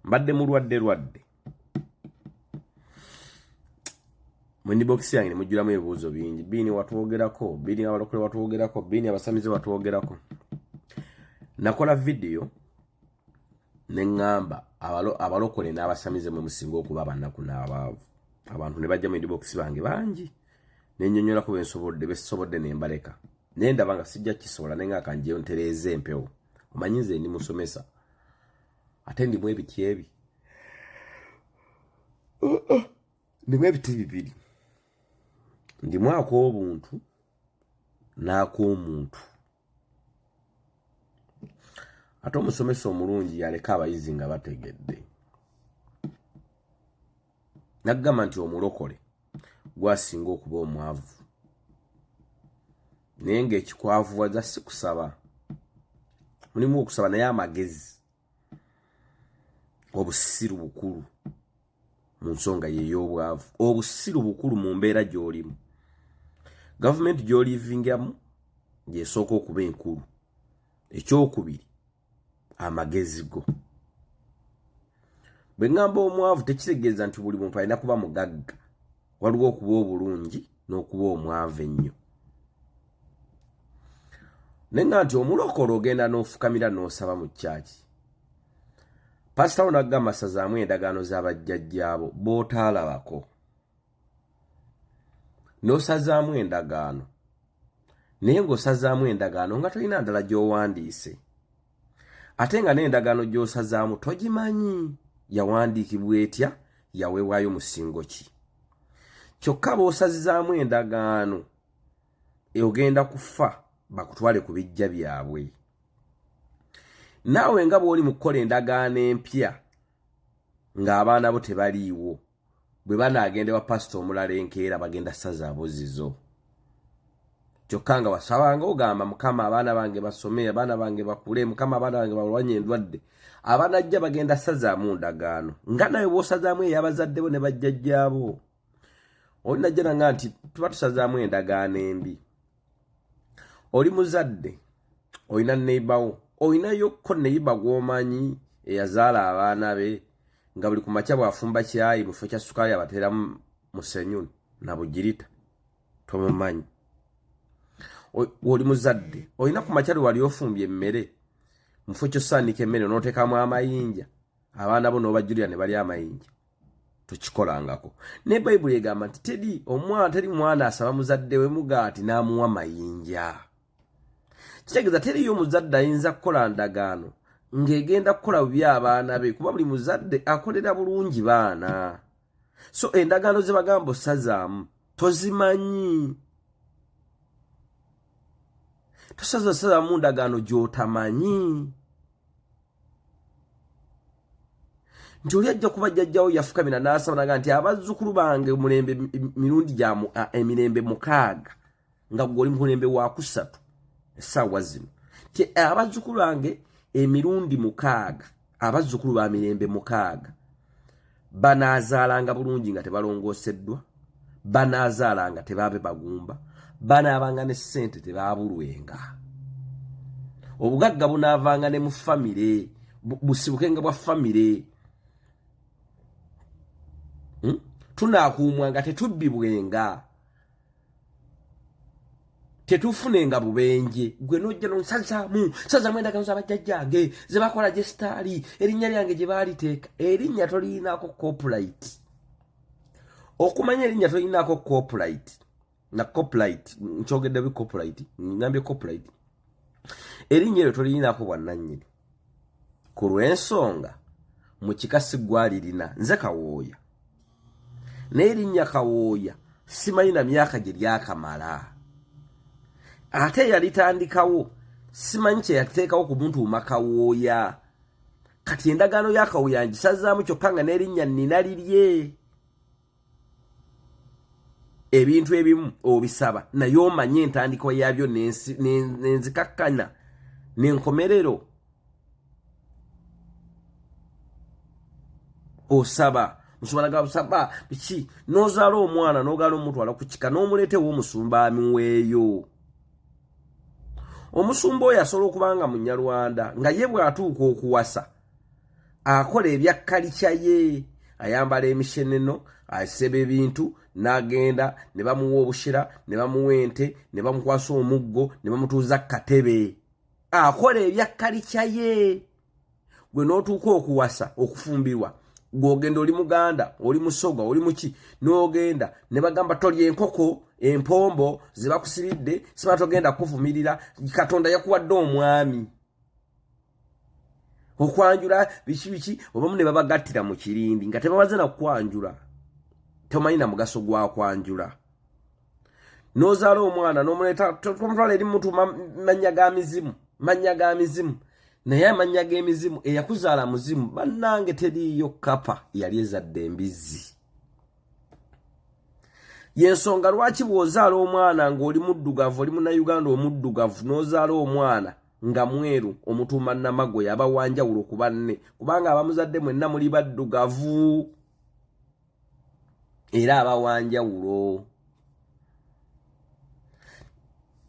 Mbadde mulwadde lwadde. Mu inbox yange ne mujjulamu ebibuuzo bingi. Biini watwogerako, biini abalokole watwogerako, biini abasamize watwogerako. Nakola vidiyo ne ŋŋamba abalokole n'abasamize mwe musinga okuba abanaku n'abaavu. Abantu ne bajja mu inbox bange bangi ne nnyonnyolako bensobodde besobodde ne mbaleka. Naye ndaba nga sijja kisobola naye nga kanjeyo ntereeze empewo. Omanyi nze ndi musomesa ate ndimu ebiti ebi ndimu ebiti bibiri, ndimu ak'obuntu n'ak'omuntu. Ate omusomesa omulungi yaleka abayizi nga bategedde. Nagamba nti omulokole gwasinga okuba omwavu, naye ng'ekikwavuwaza si kusaba, mulimu okusaba naye amagezi, obusiru bukulu mu nsonga yey'obwavu, obusiru bukulu mu mbeera gy'olimu. Gavumenti gy'olivingamu gyesooka okuba enkulu, ekyokubiri amagezi go. Bwe ŋŋamba omwavu tekitegeeza nti buli muntu alina kuba mugagga, waliwo okuba obulungi n'okuba omwavu ennyo. Naye nga nti omulokole ogenda n'ofukamira n'osaba mu kyaki, pasita wo n'agamba sazaamu endagaano z'abajjajjaabo b'otaalabako, n'osazaamu endagaano, naye ng'osazaamu endagaano nga tolina ndala gy'owandiise, ate nga n'endagaano gy'osazaamu togimanyi yawandiikibwa etya, yaweebwayo musingo ki. Kyokka b'osazizaamu endagaano ogenda kufa bakutwale ku bijja byabwe. Naawe nga bw'oli mu kukola endagaano empya ng'abaana bo tebaliiwo, bwe banaagenda ewa pasita omulala enkeera bagenda sazaabo zizo. Kyokka nga wasabanga ogamba Mukama abaana bange basome, abaana bange bakule, Mukama abaana bange balwanye endwadde, abanajja bagenda sazaamu ndagaano nga nawe bw'osazaamu ey'abazadde bo ne bajjajjaabo. Oli najja nanga nti tuba tusazaamu endagaano embi. Oli muzadde, olina neibawo, olinayo ko neiba gw'omanyi eyazaala abaana be nga buli ku makya bw'afumba kyayi mu kifo kya sukaali abateeramu musenyu na bugirita, tomumanyi. Oli muzadde, olina ku makya lwe wali ofumbye emmere, mu kifo ky'osaanika emmere n'oteekamu amayinja, abaana bo n'obajjulira ne balya amayinja, tokikolangako. Ne Bayibuli egamba nti teri omwana, teri mwana asaba muzadde we mugaati n'amuwa mayinja. Kitegeeza teriyo muzadde ayinza kukola ndagaano ng'egenda kukola bubi abaana be, kuba buli muzadde akolera bulungi baana. So endagaano ze bagamba osazaamu tozimanyi, tosaza sazaamu ndagaano gy'otamanyi. Nti oli ajja kuba jjajjawo yafukamira n'asaba naga nti abazzukulu bange mulembe mirundi gya emirembe 6, nga gwe oli mulembe wa kusatu essaawa zino, ti abazzukulu bange emirundi 6, abazzukulu ba mirembe 6 banaazaalanga bulungi nga tebalongooseddwa, banaazaalanga tebaabe bagumba, banaabanga ne ssente tebaabulwenga, obugagga bunaavanga ne mu famire, busibukenga bwa famire, tunaakuumwanga tetubbibwenga, tetufunenga bubenje. Gwe nojja nonsazaamu sazaamu endagaano z'abajjajjange ze bakola gye sitaali, erinnya lyange gye baaliteeka. Erinnya toliyinaako copyright. Okumanya erinnya toliyinaako copyright na copyright, nkyogedde bi copyright, ngambye copyright. Erinnya eryo toliyinaako bwannannyini ku lw'ensonga mu kika si gwalirina. Nze Kawooya, naye erinnya Kawooya simanyi na myaka gye lyakamala, ate yalitandikawo simanyi kye yateekawo ku muntu Kawooya. Kati endagaano ya Kawooya ngisazaamu, kyokka nga n'erinnya nnina lirye. Ebintu ebimu obisaba naye omanye entandikwa yaabyo n'enzikakkana n'enkomerero. Osaba musumba naga busaba biki, n'ozaala omwana n'ogaana omutwala ku kika n'omuleeta ew'omusumba amuweeyo. Omusumba oyo asobola okuba nga Munyarwanda, nga ye bw'atuuka okuwasa Akola ebya kalikya ye, ayambala emisheneno, aseba ebintu n'agenda ne bamuwa obushera, ne bamuwa ente, ne bamukwasa omuggo, ne bamutuuza ku katebe. Akola ebya kalikya ye. Gwe n'otuuka okuwasa, okufumbirwa, gw'ogenda oli Muganda, oli Musoga, oli muki, n'ogenda ne bagamba tolya enkoko empombo ze bakusibidde, siba togenda kuvumirira Katonda yakuwadde omwami. Okwanjula biki biki, obamu ne babagattira mu kirindi nga tebabaze na kukwanjula, tomanyi na mugaso gwa kwanjula. N'ozaala omwana n'omuleeta, tomutwala eri mutu mannya ga mizimu, mannya ga mizimu, naye amannya g'emizimu eyakuzaala muzimu. Bannange, teriiyo kapa yali ezadde embizzi. Yensonga lwaki bw'ozaala omwana ng'oli muddugavu, oli Munnayuganda omuddugavu, n'ozaala omwana nga mweru, omutuuma Namagoye, aba wanjawulo ku banne, kubanga abamuzadde mwenna muli baddugavu, era aba wanjawulo.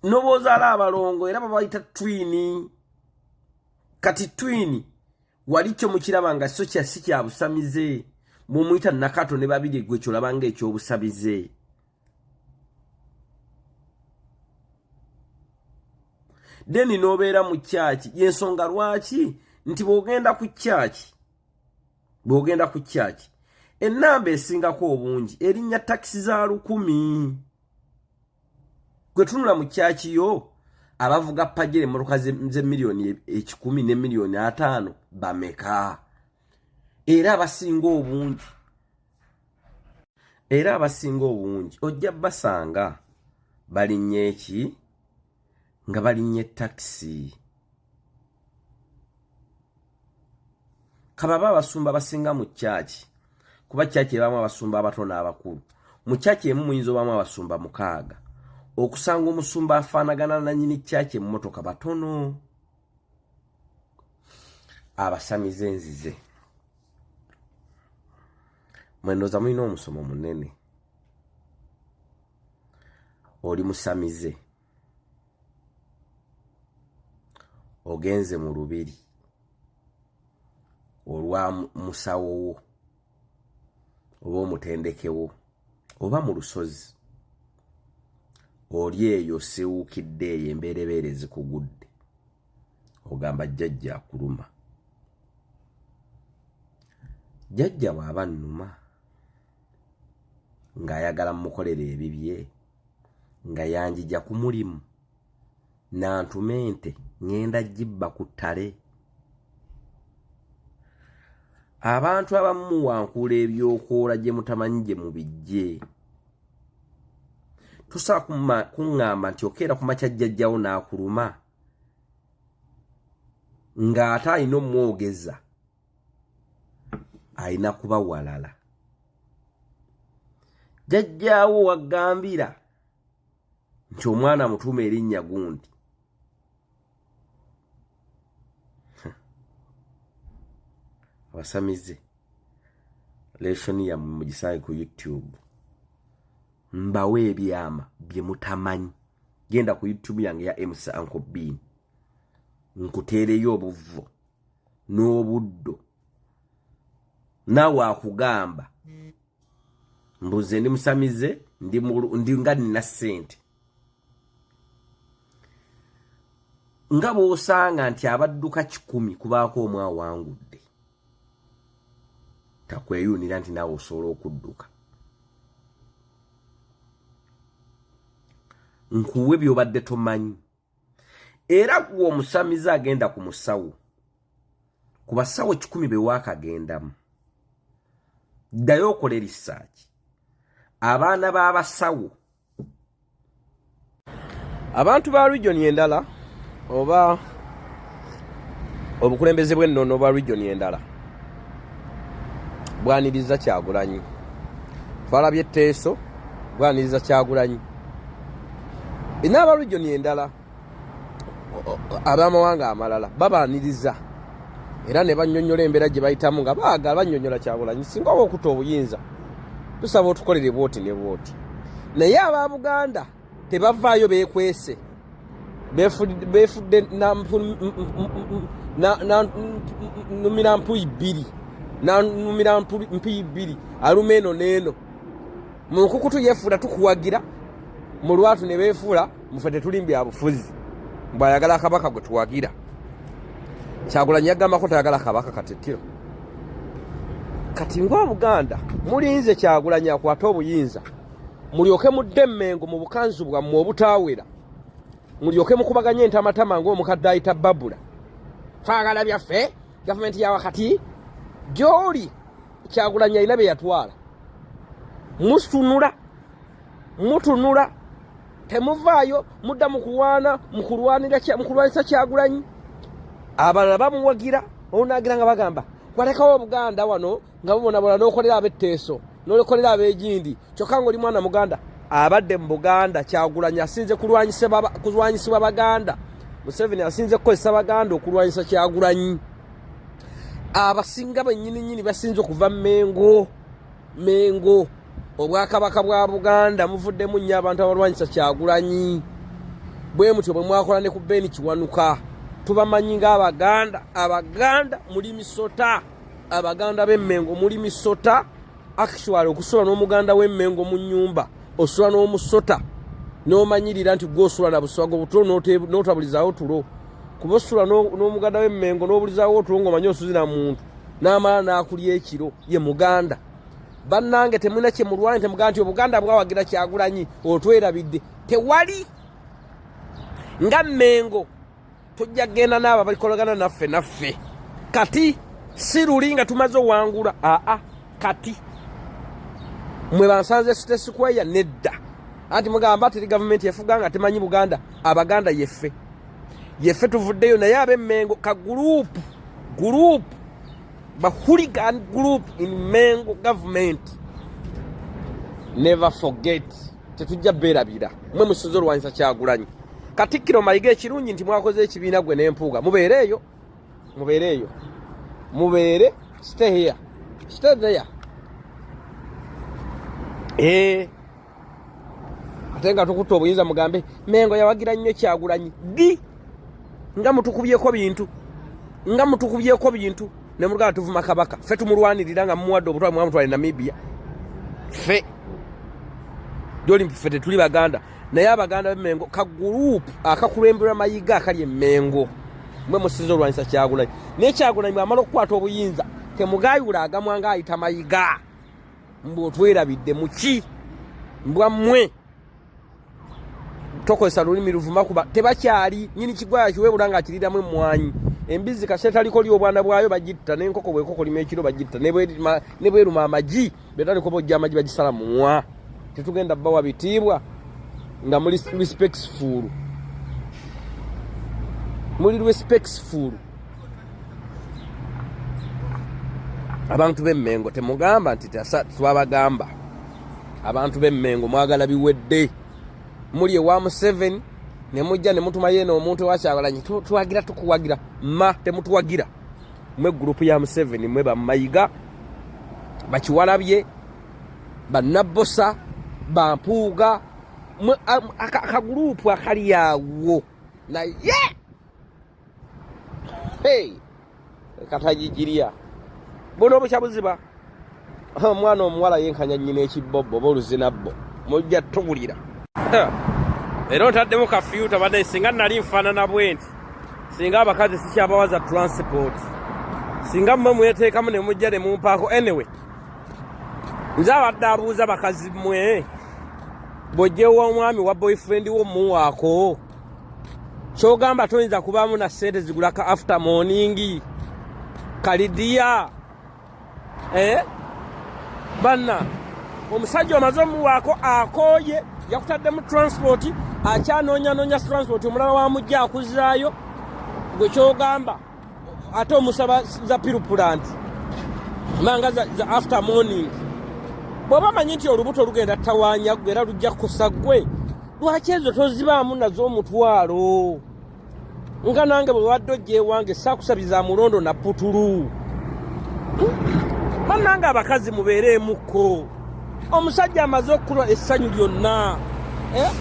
Nobwozaala abalongo, era babayita twin. Kati twin wali kyo mukiraba nga so kya si kya busamize, bwomuyita Nakato ne babiri, gwe kyolaba nga ekyobusabize. Then n'obeera mu kyaki. Yensonga lwaki nti bw'ogenda ku kyaki, bw'ogenda ku kyaki, ennamba esingako obungi erinnya takisi za 1000. Gwe tunula mu kyaki yo, abavuga Pajero, emmotoka z'emiliyoni 100 ne miliyoni 50 bameka? Era abasinga obungi ojja basanga balinnya eki, nga balinnya takisi. Kababa abasumba basinga mu kyaki, kuba kyaki ebamu abasumba abato n'abakulu. Mu kyaki emu muyinza obamu abasumba mukaaga, okusanga omusumba afaanagana nanyini kyaki emmotoka batono. Abasamize, nzize mwendooza mulina omusomo munene. Oli musamize, ogenze mu lubiri olwa musawo wo oba omutendekewo, oba mu lusozi, oli eyo osiwuukidde eyo, embeerebeere zikugudde, ogamba jjajja akuluma. Jjajja bw'aba nnuma ng'ayagala mmukolera ebibye, nga yanjija ku mulimu nantuma ente, ŋŋenda gibba ku ttale. Abantu abamu muwankuula ebyokoola gye mutamanyi gye mubijje. Tosobola kuŋŋamba nti okeera ku makya jjajjawo n'akuluma ng'ate alina omwogeza, alina kuba walala. Jjajjaawo wagambira nti omwana mutuuma erinnya gundi, abasamize lesson yammwe mugisange ku YouTube, mbawe ebyama bye mutamanyi. Genda ku YouTube yange ya MC Uncle Bean, nkuteereyo obuvo n'obuddo. Naawe akugamba mbuze ndi musamize, ndi nga nina ssente, nga bw'osanga nti abadduka 100 kubaako omu awangudde, takweyuunira nti naawe osobola okudduka. Nkuwe by'obadde tomanyi. Era gwe omusamize agenda ku musawo, ku basawo 100 be waakagendamu, ddayo okole research. Abaana b'abasawo, abantu ba region endala, oba obukulembeze bw'ennono bwa region endala bwaniriza Kyagulanyi. Twalabye Etteeso bwaniriza Kyagulanyi, n'aba region endala, ab'amawanga amalala babaaniriza, era ne bannyonnyola embeera gye bayitamu, nga baagala bannyonnyola Kyagulanyi, singa oba okutta obuyinza, tusaba otukolere bwoti ne bwoti. Naye aba Buganda tebavaayo, beekwese, beefudde Numira mpuyi bbiri, nanumira mpuyi bbiri, aluma eno n'eno. Mu nkukutu yefuula tukuwagira, mu lwatu ne beefuula mufe tetuli byabufuzi, mbwayagala Kabaka gwe tuwagira. Kyagulanyi yagambako tayagala Kabaka Katikkiro. Kati ng'Obuganda mulinze Kyagulanyi akwate obuyinza mulyoke mudde Emmengo mu bukanzu bwammwe obutaawera, mulyoke mukubaganye entamatama ng'omukadde ayita Babula. Twagala byaffe, gavumenti ya wakati gy'oli. Kyagulanyi alina bye yatwala. Mutunula, mutunula, temuvaayo, mudda mu kuwaana, mu kulwanyisa Kyagulanyi. Abalala bamuwagira, onagira nga bagamba walekawo Obuganda wano nga bubonabona, n'okolera ab'Etteeso, n'olekolera ab'egindi, kyokka ng'oli mwana Muganda abadde mu Buganda. Kyagulanyi asinze kulwanyisibwa Baganda. Museveni asinze kukozesa Baganda okulwanyisa Kyagulanyi. Abasinga bennyini nnyini basinze okuva Mengo. Mengo, Obwakabaka bwa Buganda, muvuddemu nnyo abantu abalwanyisa Kyagulanyi. Bwe mutyo bwe mwakola ne ku Beni Kiwanuka. Tubamanyi ng'Abaganda. Abaganda muli misota. Abaganda b'Emmengo muli misota. Actually, okusula n'Omuganda w'Emmengo mu nnyumba, osula n'omusota, n'omanyirira nti gwe osula na buswago butulo, n'otabulizaawo tulo, kuba osula n'Omuganda w'Emmengo n'obulizaawo otulo ng'omanyi osuzi na muntu, n'amala n'akulya ekiro. Ye Muganda. Bannange, temulina kye mulwanye. Temugamba nti Obuganda bwawagira Kyagulanyi, otwerabidde. Tewali nga Mmengo. Tujja kugenda n'abo abakolagana naffe. Naffe kati si luli nga tumaze owangula. Aa, kati mwe bansanze City Square nedda. Anti mugamba teri gavumenti efuga nga temanyi Buganda. Abaganda yeffe, yeffe tuvuddeyo. Naye ab'Emmengo ka group, group ba hooligan group in Mengo government, never forget, tetujja beerabira. Mwe musinze olwanyisa Kyagulanyi. Katikkiro Mayiga, ekirungi nti mwakoze ekibiina, gwe n'Empuuga. Mubeere eyo, mubeere eyo, mubeere. Stay here, stay there. Eh, ate nga tukutta obuyinza, mugambe Mengo yawagira nnyo Kyagulanyi. Ddi nga mutukubyeko bintu, nga mutukubyeko bintu ne mugamba tuvuma Kabaka? Ffe tumulwanirira nga mumuwadde obutwa, mwamutwale Namibia. Ffe gyoli, ffe tetuli Baganda. Naye Abaganda b'Emmengo, ka group akakulemberwa Mayiga akali Emmengo, mwe musize olwanyisa Kyagulanyi. Naye Kyagulanyi bwamala okukwata obuyinza, temugayula agamwa nga ayita Mayiga mbu otwerabidde muki. Mbwa mmwe, tokozesa lulimi luvuma, kuba tebakyali nyini kigwaya kiwebula nga akiriramu emmwanyi. Embizi kasita taliko li obwana bwayo bagitta, n'enkoko bwekokolima ekiro bagitta, ne bweruma amagi betaliko bojja amagi bagisala mumwa. Tetugenda bawa bitiibwa nga muli respectful, muli respectful. Abantu b'Emmengo, temugamba nti twabagamba. Abantu b'Emmengo mwagala biwedde. Muli ewa Museveni ne mujja ne mutuma yeena omuntu ewa Kyagulanyi, tuwagira, tukuwagira. Ma temutuwagira mwe group ya Museveni, mwe Bamayiga, Bakiwalabye, Banabbosa, Bampuuga, mwe aka group akali awo. Naye hey, katagigirya buno obukyabuziba. Omwana omuwala yenkanya nnyina ekibobbo oba oluzinabbo, mujja tuwulira. Era otaddemu ka filter badde. Singa nali nfaanana bwe nti, singa abakazi sikyabawaza transport, singa mmwe mweteekamu ne mujja ne mumpaako. Anyway, nze abadde abuuza, bakazi mmwe, bw'ojja omwami wa boyfriend wo muwaako, kyogamba toyinza kubaamu na ssente zigula ka after morning kalidiya? Eh? Banna, omusajja omaze omuwaako, akooye, yakutaddemu transport, akyanoonyanoonya transport omulala wamujja akuzaayo, gwe kyogamba ate omusaba za pirupulant manga za after morning. Bw'oba manyi nti olubuto lugenda tawaanya gwe era lujja kukosa gwe, lwaki ezo tozibaamu nazo omutwalo? Nga nange bwe wadde ojja ewange saakusabiza mulondo na putulu. Bannange abakazi, mubeereemukko. Omusajja amaze okukulwa essanyu lyonna, eh?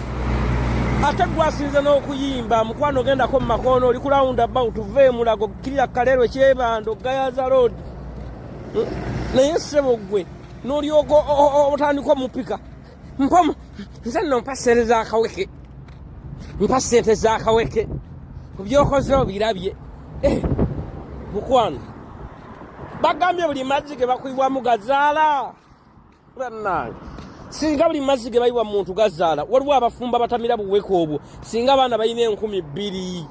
Ate gwasinze n'okuyimba mukwano, ogendako mu makoona, oli ku round about, va emulago kirira Kaleerwe, Kyebando, Gayaza Road, Naye ssebo ggwe n'olyoka otandika omupika mpomu, nze nno mpa ssente z'akaweke, mpa ssente z'akaweke, byokoze obirabye. Eh, mukwano, bagambye buli mazzi ge bakuyibwamu gazaala. Bannange, singa buli mazzi ge bayiwa muntu gazaala, waliwo abafumba batamira buweke obwo. Singa abaana balina 2000,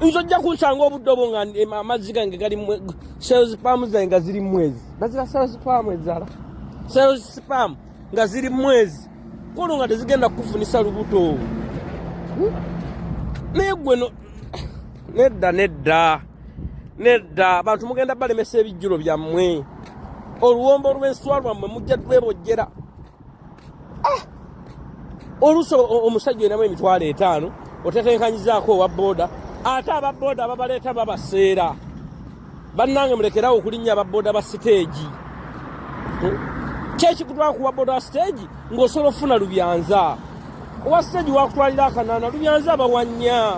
nze ojja kunsanga obudde obwo nga amazzi gange gali cells, sperm zange nga ziri mwezi, bazira cells, sperm ezala cells, sperm nga ziri mwezi kolo nga tezigenda kukufunisa lubuto. Naye gwe no, nedda, nedda, nedda. Abantu mugenda balemesa ebijjulo byammwe, oluwombo lw'enswa lwammwe mujja twebojjera. Ah! Oluusi omusajja olinamu 50,000, otetenkanyizaako owa booda, ate aba booda babaleeta babaseera. Bannange, mulekerawo okulinnya aba booda ba siteegi. Kyekikutwala kuwa booda wa siteegi ng'osobola okufuna lubyanza? Owa siteegi wakutwalira akanaana, lubyanza abawanya.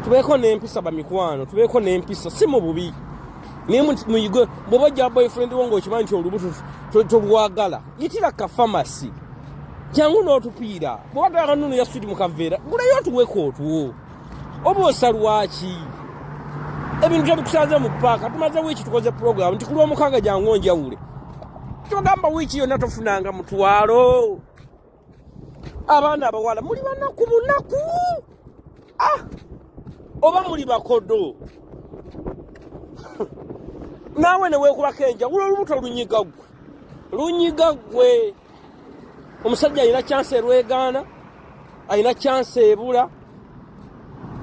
Tubeeko n'empisa, bamikwano, tubeeko n'empisa, si mu bubi, naye muyige. Bw'oba ojja boyfriend wo ng'okimanyi nti olubuto tolwagala, yitira ka famasi, jangu n'otupiira. Bw'oba toyagala nunu ya switi mu kaveera, gulayo otuweko otwo. Oba osa lwaki ebintu tebikusanze mu paaka? Tumaze wiiki tukoze program nti ku Lwomukaaga jangu onjawule. Togamba wiiki yonna tofunanga mutwalo. Abaana abawala muli banaku bunaku, ah! Oba muli bakodo naawe neweekubako enjawulo. Olubuto lunyiga ggwe, lunyiga ggwe. Omusajja alina chance erwegaana, alina chance ebula.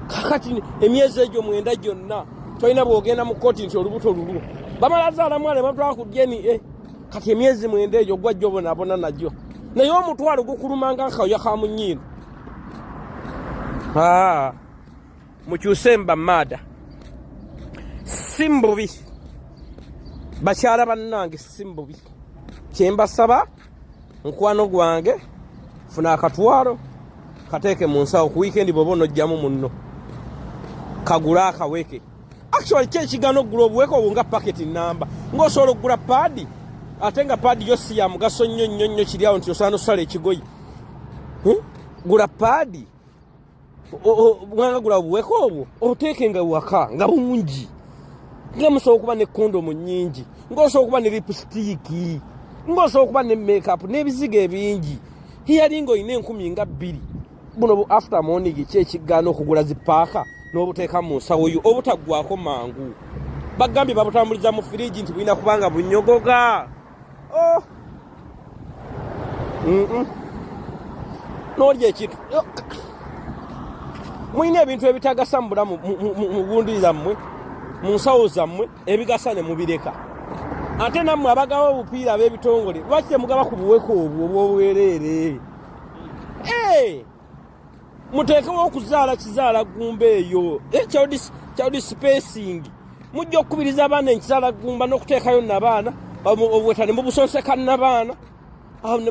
Kakati emyezi egyo 9 gyonna tolina bwogenda mu kooti nti olubuto lulwo. Bamala zaala mwana batwala ku DNA. Kati emyezi 9 egyo gwajja obonabona nagyo, naye omutwalo gukulumanga nkawuya ka mu nnyindo. Mukyuse mba maada, si mbubi. Bakyala bannange, si mbubi. Kyembasaba, mukwano gwange, funa akatwalo, kateeke mu nsawo. Ku wiikendi bw'oba onojjamu munno, kagule akaweke. Actually, ki ekigana okugula obuweke obwo nga paketi namba, ng'osobola okugula pad, ate nga pad yo si ya mugaso nnyo nnyo nnyo? Kiri awo nti osobola nosala ekigoyi. Gula pad, mwanga gula obuweke obwo, oteeke nga waka nga bungi, nga musobola okuba ne kondomu nnyingi, ng'osobola okuba ne lipstick, ng'osobola okuba ne makeup n'ebizigo ebingi. Hiyali ng'olina 2000, buno bu after morning, ki ekigaana okugula zipaaka n'obuteeka mu nsawo yo obutaggwako mangu? Bagambye babutambuliza mu firiji nti bulina kubanga bunyogoga. Oh. N'olya ekintu. Mulina ebintu ebitagasa mu bulamu, mu gundi zammwe, mu nsawo zammwe, ebigasa ne mubireka. Ate nammwe abagaba obupiira ab'ebitongole, lwaki temugaba ku buweke obwo obw'obwereere? Muteekewo okuzaala kizaala gumba eyo, child spacing. Mujja okukubiriza abaana enkizaala gumba n'okuteekayo nabaana obuweta ne mubusonseka nabaana ne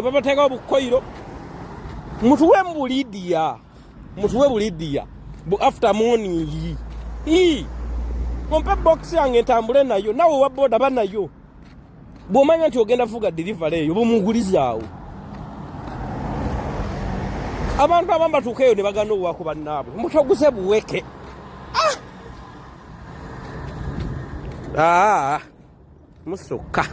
babateekawo bukoyiro. Mutuwe bulidiya, mutuwe bulidiya bu after morning. Ompe box yange ntambule nayo. Nawe wa boda banayo, bw'omanya nti ogenda vuga delivery eyo, bumugulizaawo. Abantu abamu batuuka eyo ne bagana owaku bannaabwe, mutoguze buweke. Ah! Ah! Musukka.